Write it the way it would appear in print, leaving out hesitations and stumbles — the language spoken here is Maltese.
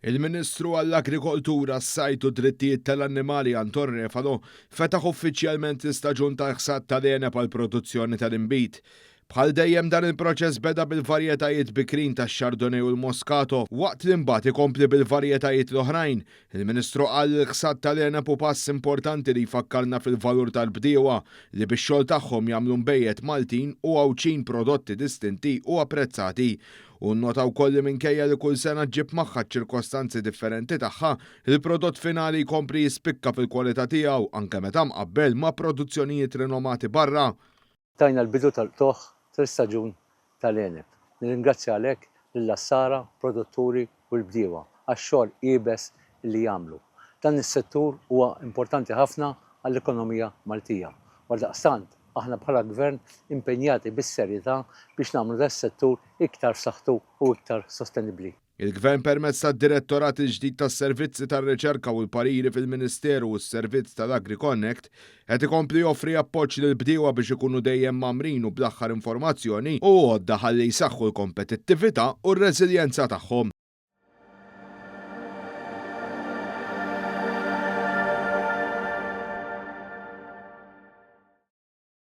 Il-Ministru għall-Agrikoltura, s-Sajd u d-Drittijiet tal-Annimali Anton Refalo fetaħ uffiċjalment l-istaġun tal-ħsad tal-għeneb għall-produzzjoni tal-inbid. Bħal dejjem dan il-proċess beda bil-varjetajiet bikrin tax-Chardonnay u l-Moscato, waqt li mbagħad ikompli bil-varjetajiet l-oħrajn. Il-Ministru qal li l-ħsad tal-għeneb hu pass importanti li jfakkarna fil-valur tal-bdiewa li bix-xogħol tagħhom jagħmlu nbejjed Maltin u Għawdxin prodotti distinti u apprezzati. Hu nnota wkoll li minkejja li kull sena ġġib magħha ċ-ċirkostanzi differenti tagħha, il-prodott finali jkompli jispikka fil-kwalità tiegħu anke meta mqabbel ma' produzzjonijiet rinomati barra. Tajna l-bidu tal-qtugħ tal-istaġun tal-għeneb. Nirringrazzja għalhekk lill-għassara, produtturi u l-bdiewa għax-xogħol iebes li jagħmlu. Dan is-settur huwa importanti ħafna għall-ekonomija Maltija u għaldaqstant aħna bħala Gvern impenjati bis-serjetà biex nagħmlu dan is-settur iktar f'saħħtu u iktar sostenibbli. Il-Gvern permezz tad-Direttorat il-ġdid tas-Servizzi tar-Riċerka u l-Pariri fil-Ministeru u s-servizz tal-AgriConnect qed ikompli joffri appoġġ lill-bdiewa biex ikunu dejjem mgħammrin u bl-aħħar informazzjoni u għodda ħalli jsaħħu l-kompetittività u r-reżiljenza tagħhom.